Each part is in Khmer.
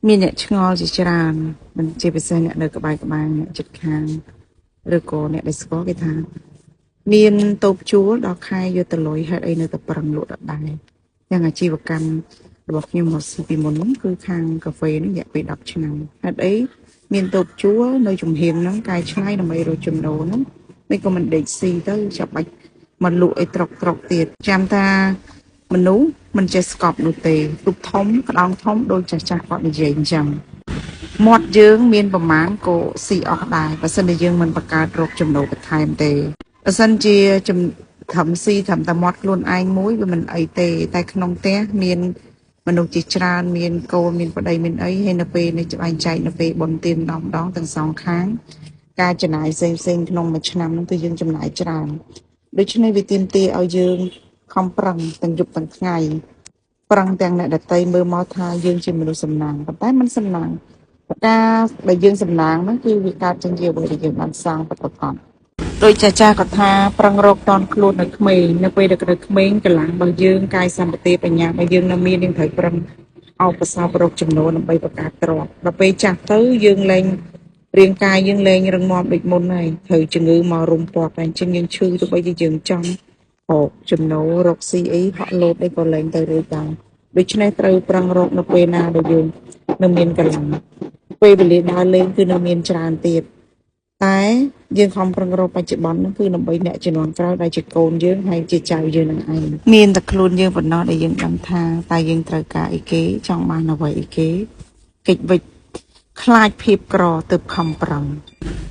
មានអ្នកឆ្ងល់ជាច្រើនមិនជាពិសេសអ្នកនៅក្បែរក្បែរអ្នកជិតខាងឬក៏អ្នកដែលស្គាល់គេថា មានតូបជួលដល់ខែយកទៅលុយហេតុអីនៅតែប្រឹងលក់ដដែលយ៉ាងអាជីវកម្មរបស់ខ្ញុំមកស៊ីពីមុនហ្នឹងគឺខាងកាហ្វេហ្នឹងរយៈពេល10ឆ្នាំហេតុអីមានតូបជួលនៅជំហានហ្នឹងកែច្នៃដើម្បីរកចំណូលហ្នឹងមិនក៏មិនដេកស៊ីទៅចាប់បាច់មកលក់អីត្រុកត្រុកទៀតចាំថាមនុស្សមិនចេះស្កប់នោះទេទូកធំក្តោងធំដូចចាស់ចាស់គាត់និយាយអញ្ចឹង មាត់យើងមានប្រមាណក៏ស៊ីអស់ដែរបើសិនជាយើងមិនបង្កើតរកចំណូលបន្ថែមទេបើសិនជាចំធំស៊ីធំតែមាត់ខ្លួនឯងមួយវាមិនអីទេតែក្នុងផ្ទះមានមនុស្សជាច្រើនមានកូនមានប្តីមានអីហើយនៅពេលនេះច្បាញ់ចែកនៅពេលបុណ្យទានម្ដងម្ដងទាំងសងខាងការចំណាយផ្សេងផ្សេងៗក្នុងមួយឆ្នាំហ្នឹងគឺយើងចំណាយច្រើនដូច្នេះវាទាមទារឲ្យយើងខំប្រឹងទាំងយប់ទាំងថ្ងៃប្រឹងទាំងអ្នកដតីមើលមកថាយើងជាមនុស្សសំណាងប៉ុន្តែមិនសំណាង ការដែលយើងសំណាងហ្នឹងគឺវាកើតចេញជាអ្វីដែលយើងបានសង់ពិតប្រាកដដោយចាស់ចាស់គាត់ថាប្រឹងរកតនខ្លួននៅក្មេងនៅពេលដែលនៅក្មេងកម្លាំងរបស់យើងកាយសម្បទាបញ្ញារបស់យើងនៅមានយើងត្រូវប្រឹងអោបប្រសោបរកចំណូលដើម្បីបង្កើតទ្រព្យដល់ពេលចាស់ទៅយើងលែងរាងកាយយើងលែងរឹងមាំដូចមុនហើយត្រូវជំងឺមករុំពាត់តែអញ្ចឹងយើងឈឺទោះបីជាយើងចង់រកចំណូលរកស៊ីអីហក់លោតអីក៏លែងទៅរួចដែរដូច្នេះត្រូវប្រឹងរកនៅពេលណាដែលយើងនៅមានកម្លាំង ពេលវេលាដើរលេងគឺនៅមានច្រើនទៀតតែយើងខំប្រឹងរកបច្ចុប្បន្នហ្នឹងគឺដើម្បីអ្នកជំនាន់ក្រោយដែលជាកូនយើងហើយជាចៅយើងនឹងឯងមានតែខ្លួនយើងប៉ុណ្ណោះដែលយើងដឹងថាតើយើងត្រូវការអីគេចង់បានអ្វីអីគេកិច្ចវិចខ្លាចភាពក្រទៅខំប្រឹង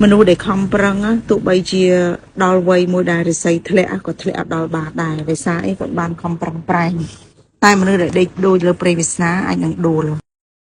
មនុស្សដែលខំប្រឹងណាទោះបីជាដល់វ័យមួយដែលរិស័យធ្លាក់ក៏ធ្លាក់អត់ដល់បាតដែរដោយសារអីគាត់បានខំប្រឹងប្រែងតែមនុស្សដែលដេកដូចលើព្រៃវាសនាអាចនឹងដួល។